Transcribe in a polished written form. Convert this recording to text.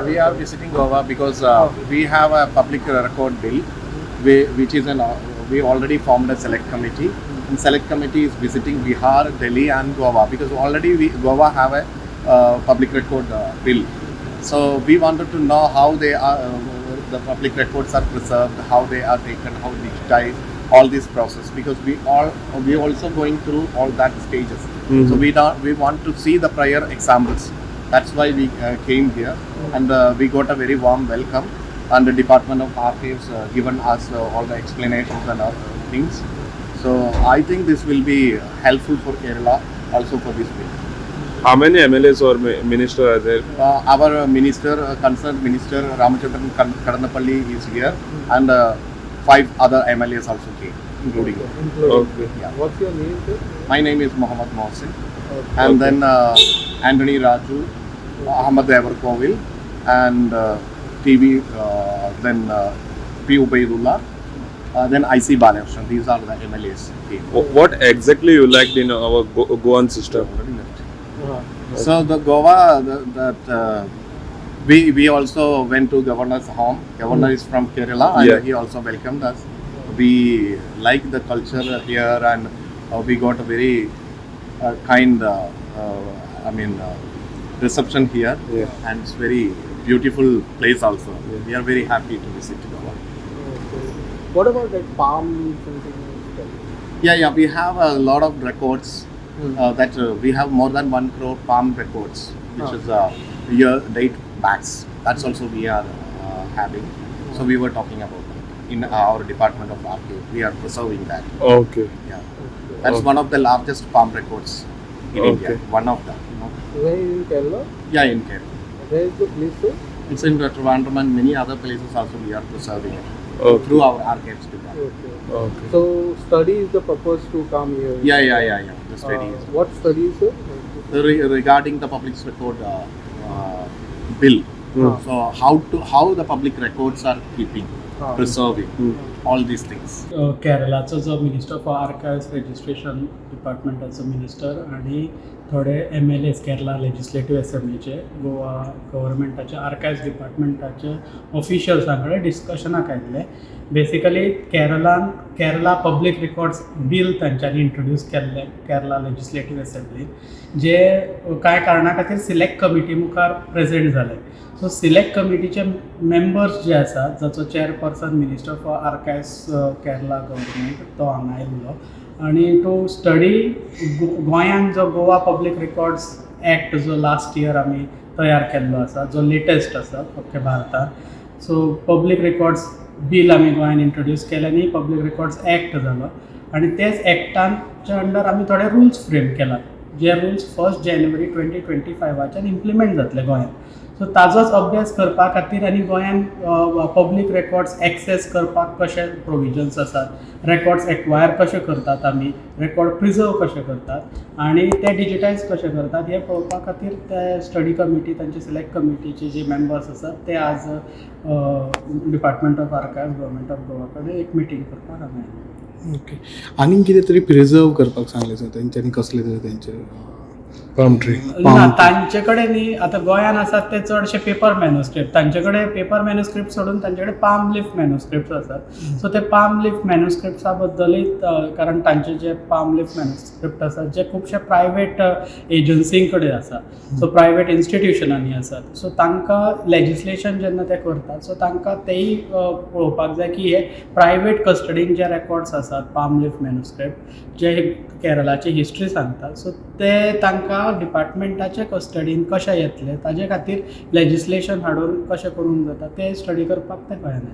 We are visiting Goa because we have a public record bill, which is an we already formed a select committee. And select committee is visiting Bihar, Delhi, and Goa because already we Goa have a public record bill. So we wanted to know how they are the public records are preserved, how they are taken, how digitized, all this process, because we also going through all that stages. So we don't we want to see the prior examples. That's why we came here, and we got a very warm welcome. And the Department of Archives given us all the explanations and all things. So I think this will be helpful for Kerala also for this bill. How many MLAs or minister are there? Our minister, concerned minister Ramachandran Kadanapalli is here, and five other MLAs also came, including. Okay. Yeah. What's your name, sir? My name is Mohammad Mohsin, Okay. And then Anthony Raju, Ahmad Devarkovil, and TV, then P. Ubaidullah, then IC Balakrishnan. These are the MLAs came. What exactly you liked in our Goan system? Already left. So the Goa, that we also went to governor's home. Governor is from Kerala, and he also welcomed us. We like the culture here, and we got a very kind, I mean, reception here, and it's very beautiful place also. We are very happy to visit Goa. Okay. What about that palm something? Yeah, we have a lot of records that we have more than 1 crore palm records, which is year date backs. That's also we are having. So we were talking about that in our department of archive. We are preserving that. Yeah, that's one of the largest palm records in India. One of them. Where in Kerala? Yeah, in Kerala. Where is the place, sir? It's in Trivandrum and many other places also we are preserving it through our archives department. Okay. Okay. So study is the purpose to come here. Yeah. The study is What study, sir? Regarding the public record bill. So how the public records are keeping, preserving, all these things. केरलाचो जो minister for archives registration डिपार्टमेंटाचो minister आनी थोडे MLAs Kerala legislative एसेंब्लीचे, गोवा गव्हर्मेंटाचे archives डिपार्टमेंटाचे ऑफिशियल्सां कडेन डिस्कशनाक आयिल्ले. बेसिकली केरलान केरला पब्लीक रिकॉर्ड्स बील तांच्यांनी इंट्रोड्यूस केल्लें केरला लेजिस्लेटीव एसेंब्लीन, जे कांय कारणा खातीर सिलेक्ट कमिटी मुखार प्रेजेंट जाले. सो सिलेक्ट कमिटीचे मेंबर्स जे आसात, जाचो chairperson Minister for Archives, Kerala Government, तो हांगा आयिल्लो आनी टू स्टडी गोंयान जो गोवा पब्लीक रिकॉर्ड्स एक्ट जो लास्ट इयर आमी तयार केल्लो आसा, जो लेटेस्ट आसा अख्ख्या भारतान. सो पब्लीक रिकॉर्ड्स बील आमी गोंयान इंट्रोड्यूस केलें आनी पब्लीक रिकॉर्ड्स एक्ट जालो आनी तेच एक्टाच्या अंडर आमी थोडे रुल्स फ्रेम केला, जे रुल्स 1 जानेवारी 2025च्यान इम्प्लिमेंट जातले गोंयांत. सो ताजोच अभ्यास करपा खातीर आनी गोंयांत पब्लीक रेकॉर्ड्स एक्सेस करपाक कशे प्रोविजन्स आसात, रेकॉर्ड्स एक्वायर कशे करतात आमी, रेकॉर्ड प्रिजर्व कशे करतात आनी ते डिजिटायज कशे करतात हें पळोवपा खातीर ते स्टडी कमिटी, तांचे सिलेक्ट कमिटीचे जे मेंबर्स आसात ते आज Department of Archives, Government of Goa कडेन एक मिटींग करपाक हांगा आयिल्ले. ओके, आनीक कितें तरी प्रिजर्व करपाक सांगलें सर तेंच्यांनी, कसले तरी तेंचे? Palm tree. ना, तांचे कडेन न्ही, आतां गोंयान आसात ते चडशे पेपर मॅन्युस्क्रिप्ट. तांचे कडेन पेपर मॅन्युस्क्रिप्ट सोडून तांचे कडेन पाम लिफ मॅन्युस्क्रिप्ट आसात. सो ते पाम लिफ मॅन्युस्क्रिप्ट्सा बद्दलूय, कारण तांचे जे पाम लिफ मॅन्युस्क्रिप्ट आसात जे खुबशे प्रायवेट एजन्सीं कडेन आसा, सो प्रायवेट इन्स्टिट्युशनांनी आसात, सो तांकां लेजिस्लेशन जेन्ना ते करतात, सो तांकां तेय पळोवपाक जाय की हे प्रायवेट कस्टडीन जे रेकॉर्ड्स आसात, पाम लिफ मॅन्युस्क्रिप्ट जे केरलाची हिस्ट्री सांगता, सो ते तांकां डिपार्टमेंटाचे कस्टडीन कशे येतले, ताजे खातीर लेजिस्लेशन हाडून कशें करूंक जाता तें स्टडी करपाक ते गोंयान आयले.